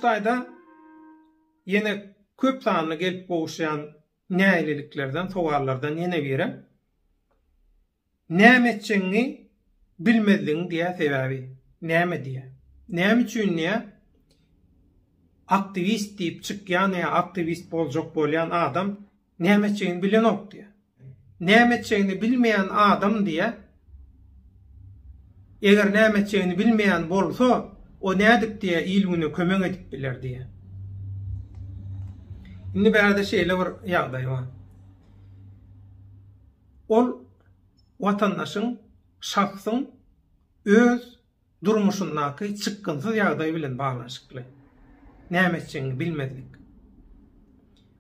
taýda ýene köp sanly gelip gowuşýan nägileliklerden, sowallardan ýene birem, Näme etjegiňi bilmezligiň diýýär sebäbi näme diýýär. Näme üçin diýýär aktiwist diýip çykýan ýa aktiwist boljak bolýan adam näme etjegini bilenok diýýär. Näme etjegini bilmeýän adam diýýär eger näme etjegini bilmeýän bolsa o nädip diýýär il-güne kömek edip biler diýýär. Indi bärde şeýle bir ýagdaý bar. Ol watandaşyň, şahsyň öz durmuşyndaky çykgynsyz ýagdaý bilen baglanyşykly. Näme etjegiňi bilmezlik.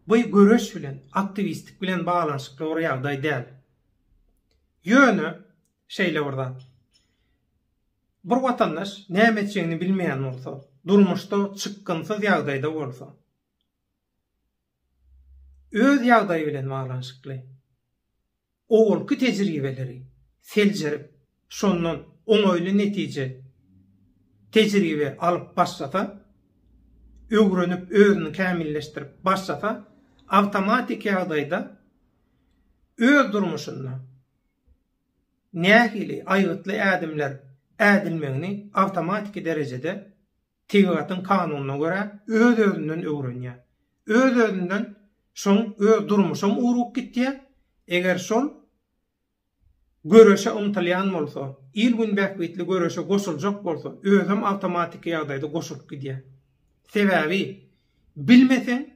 Bu göreş bilen, aktiwistlik bilen baglanyşykly bir ýagdaý däl. Ýöne şeýle bir zat. Bir watandaş näme etjegini bilmeýän bolsa, durmuşda çykgynsyz ýagdaýda bolsa, Öz ýagdaýy bilen baglanyşykly owalky tejribeleri seljerip, şondan oňaýly netije, tejribe alyp başlasa, öwrenip, özüni kämilleşdirip başlasa, awtomatiki ýagdaýda öz durmuşynda nähili aýgytly ädimler ädilmegini awtomatiki derejede Tebigatyň kanunyna görä öz-özünden öwrenýär. Öz-özünden şoň öz durmuşam ugrugyp gitýär. Eger şol göreşe ymtylýan bolsa, il-gün bähbitli göreşe goşuljak bolsa, özem awtomatiki ýagdaýda goşulyp gidýär. Sebäbi bilmeseň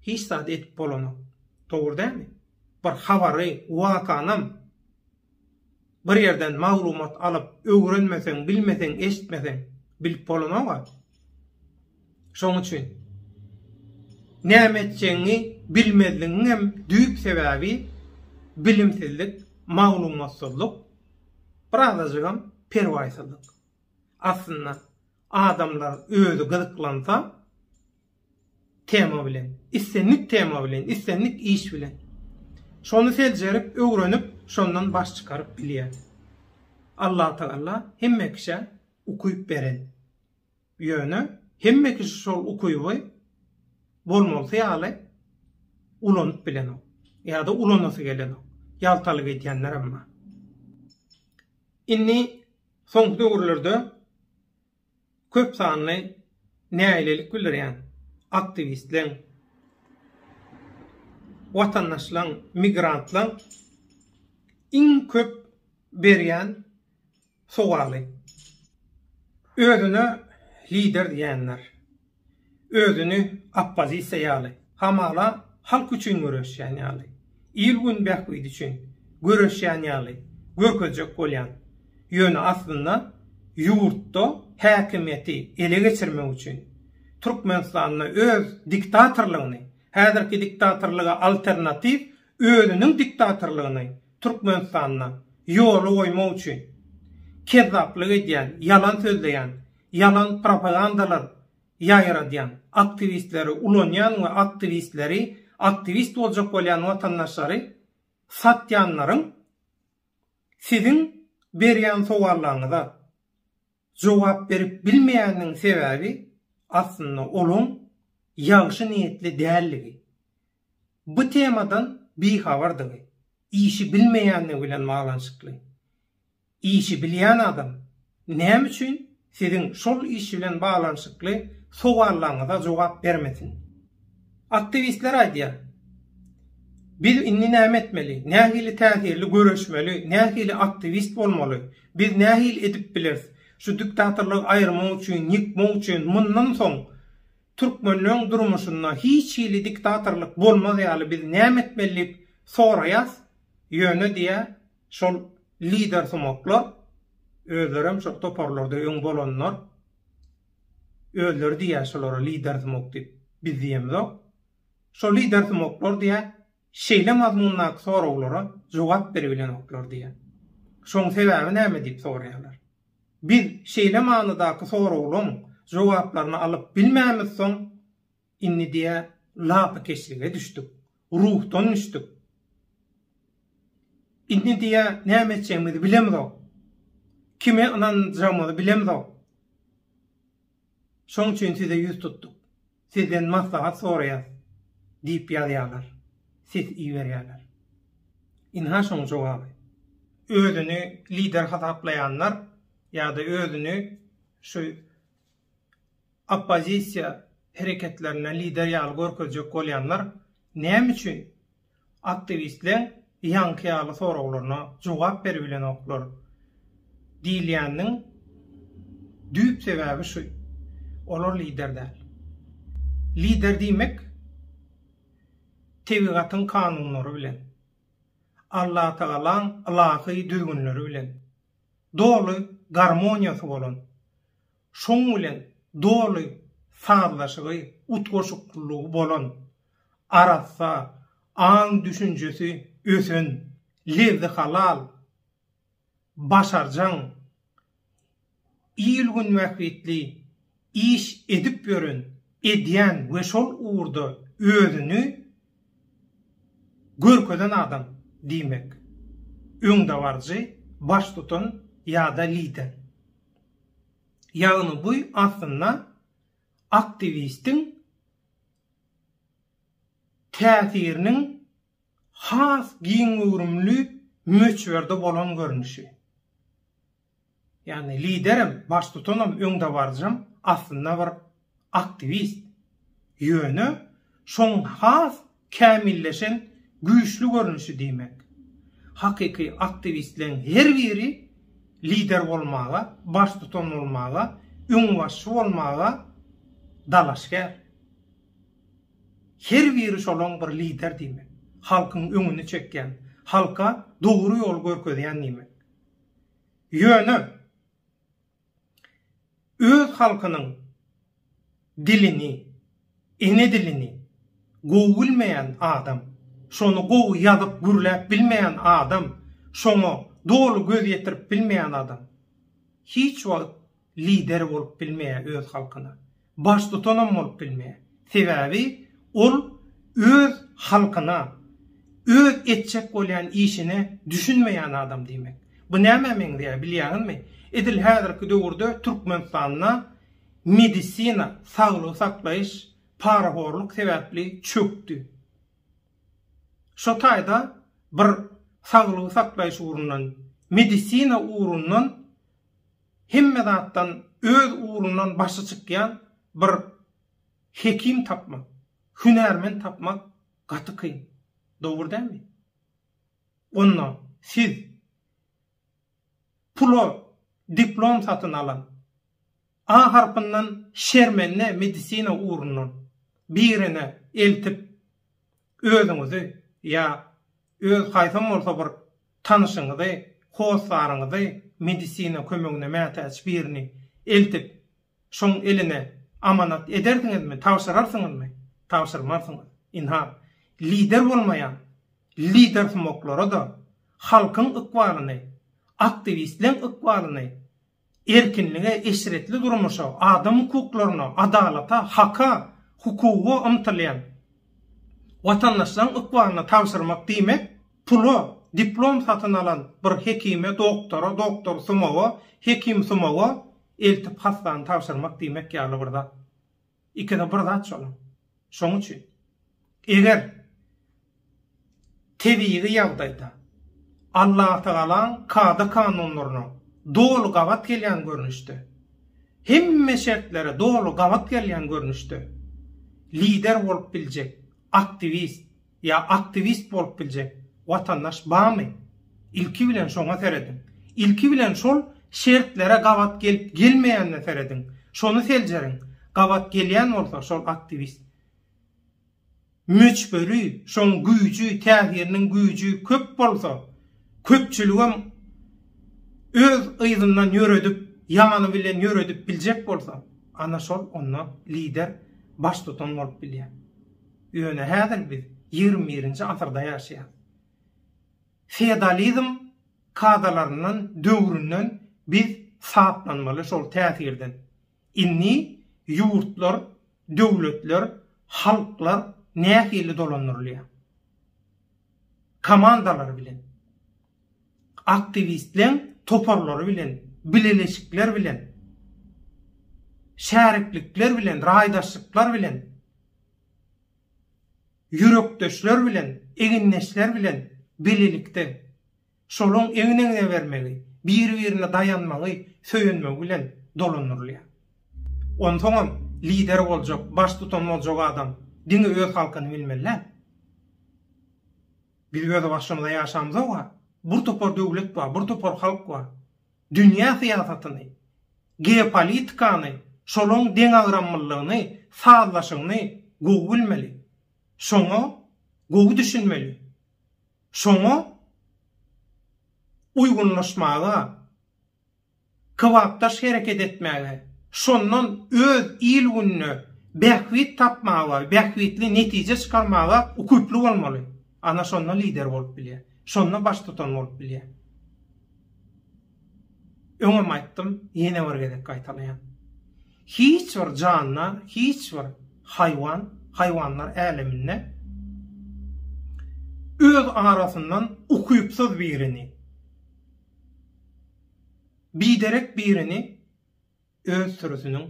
hiç zat edip bolanok. Dogry dälmi? Bir habary, wakanam Bir ýerden maglumat alyp öwrenmeseň, bilmeseň, eşitmeseň bilip bolanok-a. Şoň üçin näme etjegiňi bilmezligiňem düýp sebäbi bilimsizlik, maglumatsyzlyk, birazajygam perwaýsyzlyk. Aslynda adamlar özi gyzyklansa, tema bilen, islendik tema bilen, islendik iş bilen. Şony seljerip, öwrenip, şondan baş çykaryp bilýär. Allatagala hemme kişä ukyp beren. Ýöne hemme kişi şol ukyby bolmalysy ýaly ulanyp bilenok. Ýa-da ulanasy gelenok. Ýaltalyk edýänlerem bar. Indi soňky döwürlerde Köp sanly nägilelik bildirýän aktiwistleň, watandaşlaň, migrantlaň iň köp berýän sowaly. Özüne lider diýenler. Özüni oppozisiýa ýaly, hamala halk üçin göreşýän ýaly, il-gün bähbidi üçin göreşýän ýaly görkezjek bolýan, ýöne aslynda ýurtda häkimiýeti ele geçirmek üçin, Türkmenistanda öz diktatorlygyny, häzirki diktatorlyga alternatiw özüniň diktatorlygyny Türkmenistanda ýola goýmak üçin kezzaplyk edýän, ýalan sözleýän, ýalan propagandalar ýaýradýan, aktiwistleri ulanýan we aktiwistleri, aktiwist boljak bolýan watandaşlary satýanlaryň siziň berýän sowallaryňyza jogap berip bilmeýäniniň sebäbi aslynda olaň ýagşy niýetli dälligi, bu temadan bihabardygy, işi bilmeýänligi bilen baglanyşykly. Işi bilýän adam näme üçin siziň şol iş bilen baglanyşykly sowallaryňyza jogap bermesin? Aktiwistler aýdýar, Biz indi näme etmeli? Nähili täsirli göreşmeli? Nähili aktiwist bolmaly? Biz nähili edip bileris? Şu diktatorlygy aýyrmak üçin, ýykmak üçin mundan soň türkmenleň durmuşynda hiç hili diktatorlyk bolmaz ýaly biz näme etmeli diýip soraýas, ýöne diýýär, Şol lider sumaklar özlerem şol toparlarda öň bolanlar özleri diýýär şolara lider sumak diýip biz diýemzok. Şol lider sumaklar diýýär şeýle mazmundaky soraglara jogap beribilenoklar diýýär. Şoň sebäbi näme diýip soraýarlar. Biz şeýle manydaky soraglaň jogaplaryny alyp bilmämizsoň Indi diýä lapykeçlige düşdük. Ruhdan düşdük. Indi diýä näme etjegimizi bilemzok. Kime ynanjagymyzy bilemzok. Şoň üçin size ýüz tutduk. Sizden maslahat soraýas diýip ýazýarlar, ses iberýärler. Ynha şoň jogaby. Özüni lider hasaplaýanlar ýa-da özüni şu oppozisiýa hereketlerinde lider ýaly görkezjek bolýanlar näme üçin aktiwistleň ýaňky ýaly soraglaryna jogap beribilenoklar diýilýäniniň düýp sebäbi şu, olar lider däl. Lider diýmek tebigatyň kanunlary bilen, Allatagalaň ylahy düzgünleri bilen doly garmoniýasy bolan, şoň bilen doly sazlaşygy, utgaşyklylygy bolan arassa, aň-düşünjesi ösen, lebzi halal, başarjaň, il-gün bähbitli iş edip ýören, edýän we şol ugurda özüni görkezen adam diýmek. Öňdebaryjy, baştutan ýa-da lider. Ýagny bu aslynda aktiwistiň täsiriniň has giň göwrümli möçberde bolan görnüşi. Ýagny liderem, baştutanam, öňdebaryjam aslynda bir aktiwist. Ýöne şoň has kämilleşen güýçli görnüşi diýmek. Hakyky aktiwistleň her biri lider bolmaga, baştutan bolmaga, öňbaşçy bolmaga dalaşgär. Her biri şolaň bir lider diýmek. Halkyň öňüni çekýän, halka dogry ýol görkezýän diýmek. Ýöne öz halkynyň dilini, ene dilini gowy bilmeýän adam, şony gowy ýazyp gürläp bilmeýän adam, şoňa doly göz ýetirip bilmeýän adam hiç wagt lider bolup bilmeýär öz halkyna. Baştutanam bolup bilmeýär. Sebäbi ol öz halkyna, öz etjek bolýan işine düşünmeýän adam diýmek. Bu nämä meňzeýär bilýäňizmi? Edil häzirki döwürde Türkmenistanda medisina, saglygy saklaýyş parahorluk sebäpli çökdi. Şo taýda bir saglygy saklaýyş ugrundan, medisina ugrundan Hemme zatdan öz ugrundan başy çykýan bir hekim tapmak, hünärmen tapmak gaty kyn. Dogry dälmi? Onda siz pula diplom satyn alan, A harpyndan şermende medisina ugrundan birine eltip özüňizi ýa öz haýsam bolsa bir tanyşyňyzy, hossaryňyzy medisina kömegine mätäç birini eltip, şoň eline amanat edersiňizmi, tabşyrarsyňyzmy? Tabşyrmarsyňyz. Ynha, lider bolmaýan lidersumaklara-da halkyň ykbalyny, aktiwistleň ykbalyny Erkinlige, eşretli durmuşa, adam hukuklaryna, adalata, haka, hukuga ymtylýan watandaşlaryň ykbalyna tabşyrmak diýmek, pula diplom satyn alan bir hekime, doktora, doktor sumaga, hekim sumaga eltip hassany tabşyrmak diýmek ýaly bir zat. Ikisi bir zat şolaň. Şoň üçin, eger tebigy ýagdaýda Allatagalaň kada-kanunlaryna doly gabat gelýän görnüşde, hemme şertlere doly gabat gelýän görnüşde lider bolup biljek aktiwist ýa aktiwist bolup biljek watandaş barmy? Ilki bilen şoňa serediň. Ilki bilen şol şertlere gabat gelip gelmeýänine serediň. Şony seljeriň. Gabat gelýän bolsa şol aktiwist. Möçberi, şoň güýji, täsiriniň güýji köp bolsa, köpçüligem öz yzyndan ýöredip, ýany bilen ýöredip biljek bolsa, ana şol onda lider, baştutan bolup bilýär. Ýöne häzir biz ýigrimi birinji asyrda ýaşaýarys. Feodalizm kadalaryndan, döwründen biz saplanmaly şol täsirden. Indi ýurtlar, döwletler, halklar nähili dolandyrylýar? Komandalar bilen, aktiwistleň toparlary bilen, bileleşikler bilen. Şäriklikler bilen, raýdaşlyklar bilen, ýürekdeşler bilen, egindeşler bilen bilelikde şolaň egin-egne bermegi, biri-birine daýanmagy, söýenmegi bilen dolandyrylýar. Onsoňam lider boljak, baştutan boljak adam diňe öz halkyny bilmeli däl. Biz öz başymyza ýaşamzok-a. Bir topar döwlet bar, bir topar halk bar. Dünýä syýasatyny, geopolitikany, şolaň deňagramlylygyny, sazlaşygyny gowy bilmeli. Şoňa gowy düşünmeli. Şoňa uýgunlaşmaga, kybapdaş hereket etmäge, şondan öz il-gününe bähbit tapmaga, bähbitli netije çykarmaga ukyply bolmaly. Ana şonda lider bolup bilýär. Şonda baştutan bolup bilýär. Öňem aýtdym, ýene bir gezek gaýtalaýan. Hiç bir jandar, hiç bir haýwan, haýwanlar äleminde öz arasyndan ukypsyz birini, biderek birini öz sürüsiniň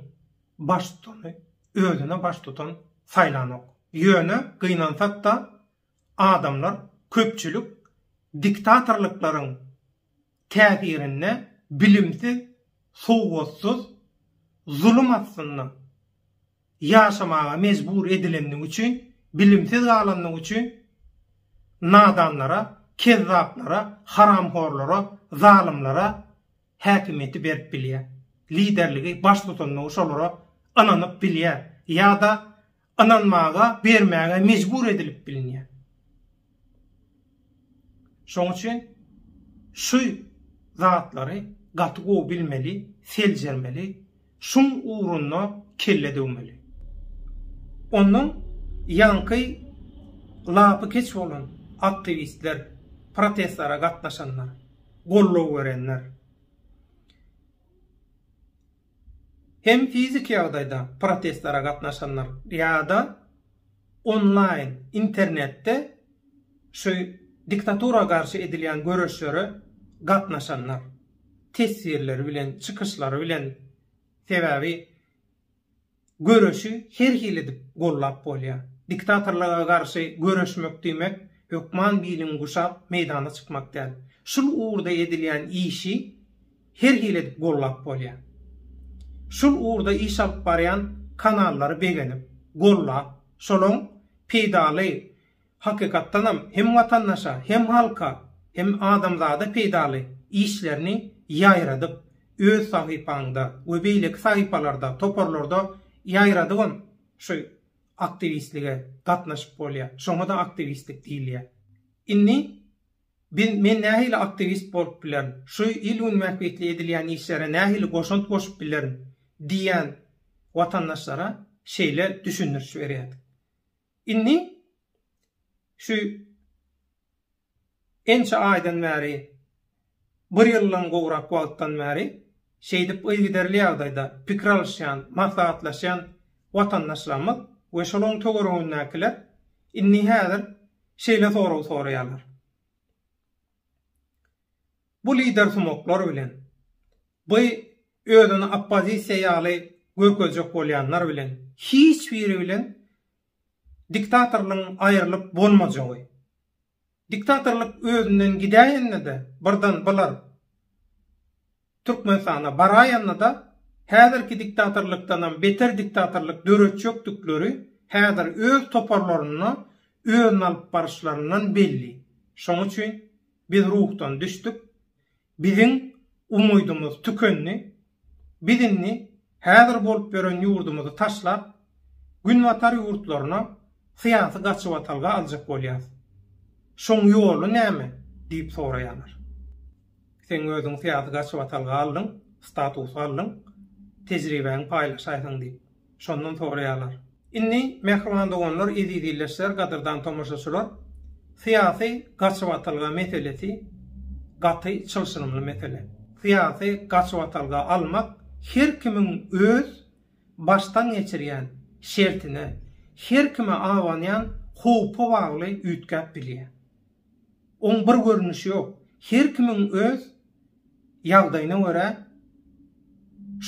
baştutany, özüne baştutan saýlanok. Ýöne, gynansak-da, adamlar, köpçülik diktatorlyklaryň täsirinde bilimsiz, sowatsyz, zulum astynda ýaşamaga mejbur edilendigi üçin, bilimsiz galandygy üçin nadanlara, kezzaplara, haramhorlara, zalymlara häkimiýeti berip bilýär. Liderligi, baştutanlygy şolara ynanyp bilýär ýa-da ynanmaga, bermäge mejbur edilip bilinýär. Şoň üçin şu zatlary gaty gowy bilmeli, seljermeli, şuň ugrunda kelle döwmeli. Ondan ýaňky lapykeç bolan aktiwistler, protestlere gatnaşanlar, goldaw berenler, hem fiziki ýagdaýda protestlere gatnaşanlar ýa-da onlaýn, internetde şu diktatura garşy edilýän göreşlere gatnaşanlar teswirleri bilen, çykyşlary bilen, sebäbi Göreşi her hili edip gollap bolýar. Diktatorlyga garşy göreşmek diýmek, hökman biliňi guşap meýdana çykmak däl. Şul ugurda edilýän işi her hili edip gollap bolýar. Şul ugurda iş alyp barýan kanallary begenip, gollap, şolaň peýdaly Hakykatdanam hem watandaşa, hem halka, hem adamzada peýdaly işlerini ýaýradyp, öz sahypaňda we beýleki sahypalarda, toparlarda ýaýradybam şu aktiwistlige gatnaşyp bolýar. Şoňa-da aktiwistlik diýilýär. Indi biz men nähili aktiwist bolup bilerin, şu il-gün bähbitli edilýän işlere nähili goşant goşup bilerin diýýän watandaşlara şeýle düşündiriş berýärdik. Indi şu ençe aýdan bäri, bir ýyldan gowrak wagtdan bäri şeýdip yzygiderli ýagdaýda pikir alyşýan, maslahatlaşýan watandaşlarymyz we şolaryň töweregindäkiler indi häzir şeýle sorag soraýarlar. Bu lidersumaklar bilen, bu özüni oppozisiýa ýaly görkezjek bolýanlar bilen, hiç biri bilen diktatorlygyň aýrylyp bolmajagy. Diktatorlyk özünden gidäýende-de, birden bular Türkmenistana baraýanda-da, häzirki diktatorlykdanam beter diktatorlyk döretjekdikleri häzir öz toparlarynda özüni alyp baryşlaryndan belli. Şoň üçin biz ruhdan düşdük. Biziň umydymyz tükendi. Biz indi häzir bolup ýören ýurdumyzy taşlap, günbatar ýurtlaryna syýasy gaçybatalga aljak bolýas. Şoň ýoly näme? diýip soraýarlar. Seň özüň syýasy gaçybatalga aldyň, status aldyň, tejribäňi paýlaşaýsaň diýip. Şondan soraýarlar. Indi, mähriban doganlar, eziz ildeşler, gadyrdan tomaşaçylar, syýasy gaçybatalga meselesi gaty çylşyrymly mesele. Syýasy gaçybatalga almak her kimiň öz başdan geçirýän şertine, her kime abanýan howpa bagly üýtgäp bilýär. Oň bir görnüşi ýok. Her kimiň öz ýagdaýyna görä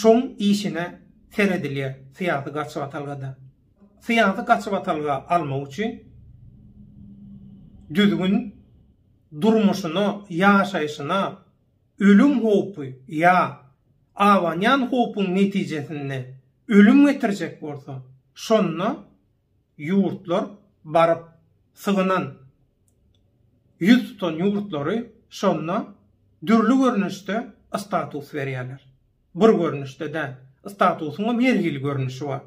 şoň işine seredilýär syýasy gaçybatalgada. Syýasy gaçybatalga almak üçin düzgün durmuşyna, ýaşaýşyna ölüm howpy ýa abanýan howpuň netijesinde ölüm getirjek bolsa, şonda ýurtlar baryp sygynan, ýüz tutan ýurtlary şonda dürli görnüşde status berýärler. Bir görnüşde däl. Statusyňam her hili görnüşi bar.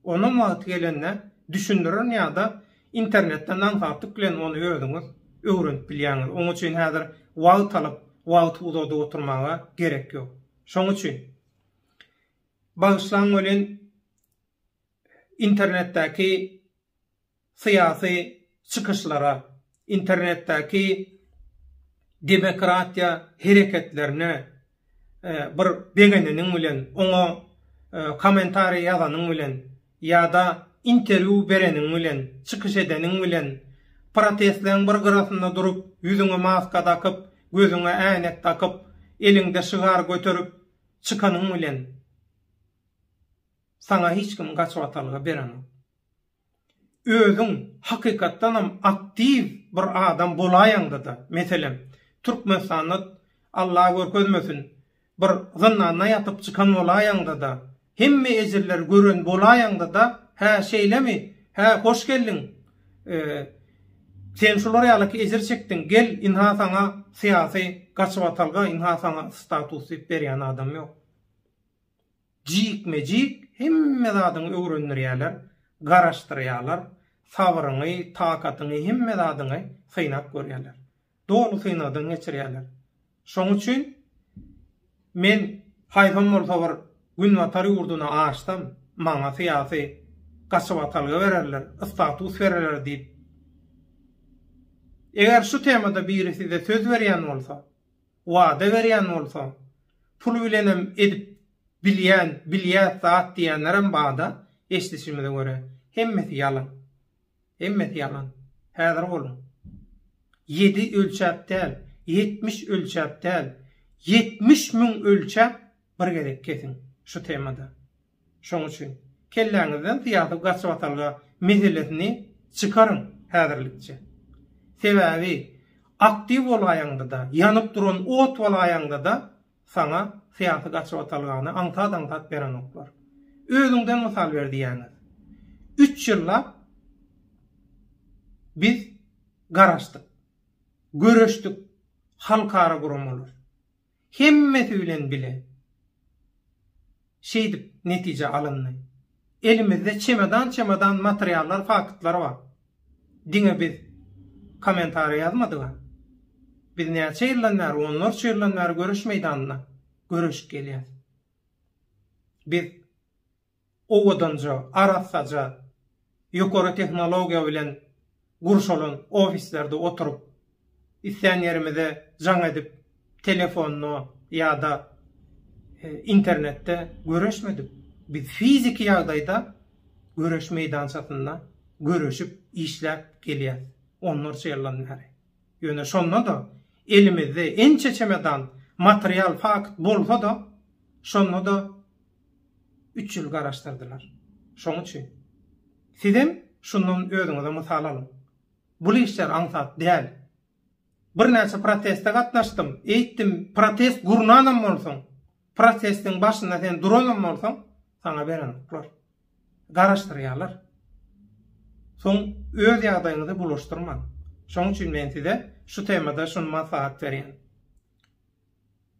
Onam wagty gelende düşündirin ýa-da internetden aňsatlyk bilen ony özüňiz öwrenip bilýäňiz. Oň üçin häzir wagt alyp, wagty uzadyp oturmaga gerek ýok. Şoň üçin bagyşlaň welin internetdäki syýasy çykyşlara, internetdäki demokratiýa hereketlerine bir begeneniň bilen, oňa kommentariý ýazanyň bilen ýa-da interwýu bereniň bilen, çykyş edeniň bilen, protestleň bir gyrasynda durup, ýüzüňe maska dakyp, gözüňe äýnek dakyp, eliňde şygar göterip çykanyň bilen saňa hiç kim gaçybatalga berenok. Özüň hakykatdanam aktiw bir adam bolaýaňda-da, meselem, Türkmenistanda Alla görkezmesin, bir zyndanda ýatyp çykan bolaýaňda-da, hemme ejirleri gören bolaýaňda-da, hä, şeýlemi, hä, hoş geldiň, sen şular ýalyky ejir çekdiň, gel, ynha saňa syýasy gaçybatalga, ynha saňa status diýip berýän adam ýok. Jikme-jik hemme zadyňy öwrendirýärler, garaşdyrýarlar, sabryňy, takatyňy, hemme zadyňy synap görýärler. Doly synagdan geçirýärler. Şoň üçin men haýsam bolsa bir günbatar ýurduna aşsam, maňa syýasy gaçybatalga bererler, status bererler diýip, eger şu temada biri size söz berýän bolsa, wada berýän bolsa, pul bilenem edip bilýän, bilýäs zat diýýänlerem bada, eşidişimize görä, hemmesi ýalan. Hemmesi ýalan. Häzir boluň. Ýedi ölçäp däl, 70 ölçäp däl, 70 müň ölçäp bir gezek kesiň şu temada. Şoň üçin, kelläňizden syýasy gaçybatalga meselesini çykaryň häzirlikçe. Sebäbi, aktiw bolaýaňda-da, ýanyp duran ot bolaýaňda-da, saňa syýasy gaçybatalgany aňsat-aňsat berenoklar. Özüňden mysal ber diýýäňiz. Üç ýyllap biz garaşdyk, göreşdik, halkara guramalar. Hemmesi bilen bile. Şeýdip netije alyndy. Elimizde çemedan-çemedan materiallar, faktlar bar. Diňe biz kommentariýa ýazmadyk-a. Biz näçe ýyldan bäri, onlarça ýyldan bäri göreş meýdanynda göreşip gelýäs. Biz owadanja, arassaja, ýokary tehnologiýa bilen gurşalan ofislerde oturyp, islän ýerimize jaň edip, telefonda ýa-da internetde göreşmedik. Biz fiziki ýagdaýda göreş meýdançasynda göreşip, işläp gelýäs onlarça ýyldan bäri. Ýöne şonda-da elimizde ençe çemedan material, fakt bolsa-da, şonda-da Üç ýyl garaşdyrdylar. Şoň üçin. Sizem şundan özüňize mysal alyň. Bul işler aňsat däl. Birnäçe proteste gatnaşdym. Eýtdim, protest gurnanam bolsaň, protestiň başynda sen duranam bolsaň, saňa berenoklar. Garaşdyrýarlar. Soň öz ýagdaýyňyzy bulaşdyrmaň. Şoň üçin men size şu temada şuny maslahat berýän.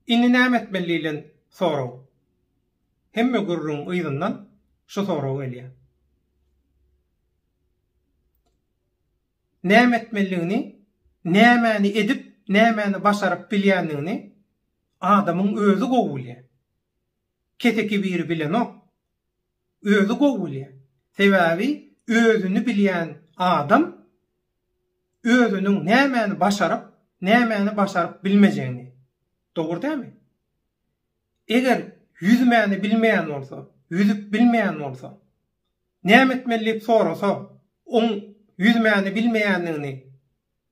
Indi näme etmeli diýlen sorag. Hemme gürrüň yzyndan şu sorag gelýär. Näme etmelidigini, nämäni edip, nämäni başaryp bilýändigini adamyň özi gowy bilýär. Keseki biri bilenok. Özi gowy bilýär. Sebäbi özüni bilýän adam özüniň nämäni başaryp, nämäni başaryp bilmejegini. Dogry dälmi? Eger ýüzmäni bilmeýän bolsa, ýüzüp bilmeýän bolsa, näme etmeli diýip sorasa, oň ýüzmäni bilmeýändigini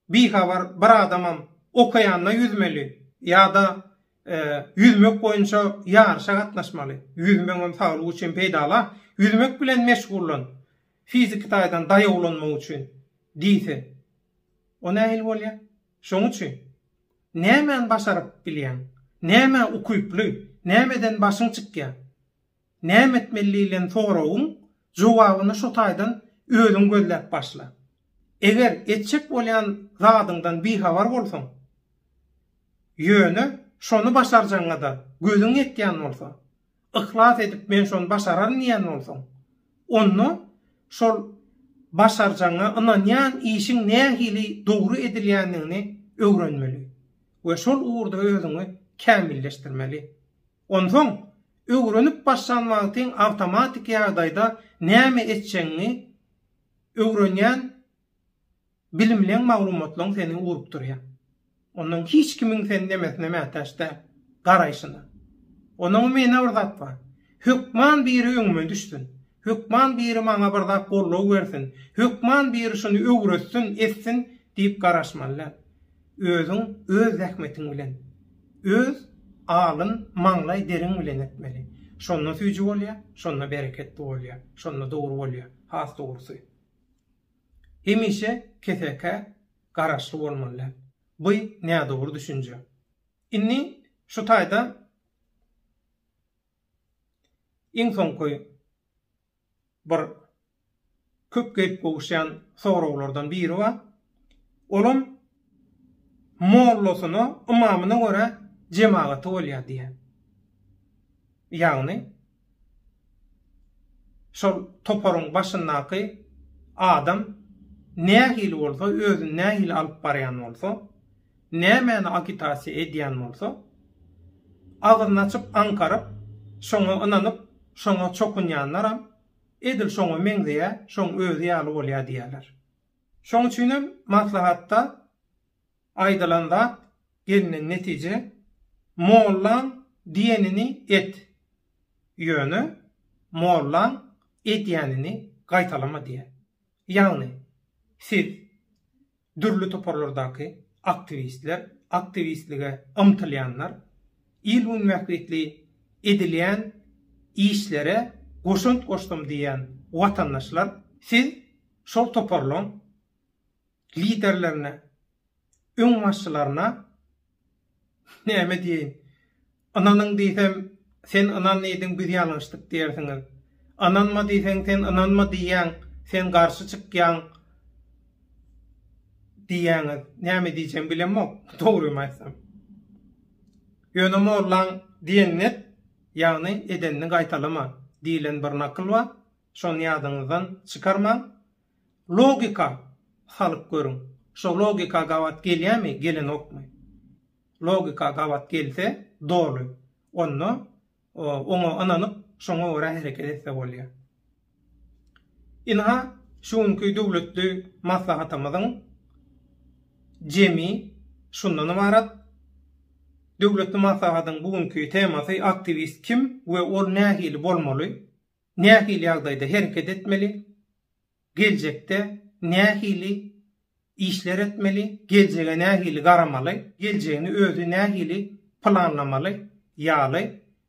bihabar bir adamam okaýanda ýüzmeli ýa-da. Ýüzmek boýunça ýaryşa gatnaşmaly. Ýüzmegiň saglyk üçin peýdaly. Ýüzmek bilen meşgullan. Fiziki taýdan daýawlanmak üçin diýse, o nähili bolýar? Şonuň üçin nämäni başaryp bilýäň? Nämä ukyply? Nämeden başyň çykýar? Näme etmeli diýlen soragyň jogabyny şo taýdan özüň gözläp başla. Eger etjek bolýan zadyňdan bihabar bolsaň, ýöne şony başarjagyňa-da gözüň ýetýän bolsa, yhlas edip men şony başararyn diýýän bolsaň, onda şol başarjagyňa ynanýan işiň nähili dogry edilýändigini öwrenmeli we şol ugurda özüňi kämilleşdirmeli. Onsoň, öwrenip başlan wagtyň awtomatiki ýagdaýda näme etjegiňi öwrenýän bilimleň, maglumatlaň seni ugrukdyrýar. Ondan hiç kimiň seni nemesine mätäç däl, garaýşyna. Ondan mende bir zat bar. Hökman biri öňüme düşsün. Hökman biri maňa bir zat goldaw bersin. Hökman biri şuny öwretsin, etsin diýip garaşmaly däl. Özüň öz zähmetiň bilen, öz alyn, maňlaý deriň bilen etmeli. Şonda süýji bolýar, şonda bereketli bolýar, şonda dogry bolýar, has dogrusy. Hemişe kesekä garaşly bolmaly däl. Bu nädogry düşünje. Indi şu taýda iň soňky bir köp gelip gowuşýan soraglardan biri bar. Olam mollasyna, ymamyna görä jemagaty bolýar diýýär. Ýagny şol toparyň başyndaky adam nähili bolsa, özüni nähili alyp barýan bolsa, nämäni agitasiýa edýän bolsa, agzyny açyp aňkaryp, şoňa ynanyp, şoňa çokunýanlaram edil şoňa meňzeýär, şoň özi ýaly bolýar diýýärler. Şoň üçinem maslahatda aýdylan zat, gelnen netije, mollaň diýenini et, ýöne mollaň edýänini gaýtalama diýýär. Ýagny, siz dürli toparlardaky aktiwistler, aktiwistlige ymtylýanlar, il-gün bähbitli edilýän işlere goşant goşdum diýýän watandaşlar, siz şol toparlaň liderlerine, öňbaşçylaryna Näme diýeýin? Ynanyň diýsem, sen ynan diýdiň, biz ýalňyşdyk diýersiňiz. Ynanma diýseň, sen ynanma diýýäň, sen garşy çykýaň diýýäňiz. Näme diýjegimi bilemok, dogrymy aýtsam. Ýöne mollaň diýenini et, ýagny edenini gaýtalama diýlen bir nakyl bar. Şony ýadyňyzdan çykarmaň. Logika salyp görüň. Şo logika gabat gelýämi, gelenokmy? Logika gabat gelse, doly. Onda oňa ynanyp, şoňa görä hereket etse bolýar. Ynha, şu günki döwletli maslahatymyzyň jemi şundan ybarat. Döwletli maslahatyň bu günki temasy aktiwist kim we ol nähili bolmaly? Nähili ýagdaýda hereket etmeli? Geljekde nähili işler etmeli? Geljege nähili garamaly? Geljegini özi nähili planlamaly? ýaly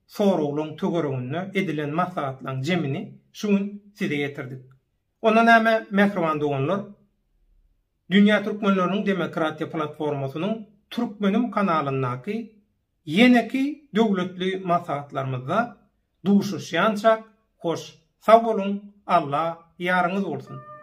soraglaryň töwereginde edilen maslahatlaryň jemini şu gün size ýetirdik. Onda näme, mähriban doganlar, Dünýä türkmenleriniň demokratiýa platformasynyň Türkmenim kanalyndaky Ýeneki döwletli maslahatlarymyzda duşuşýançak hoş sag boluň Alla ýaryňyz bolsun.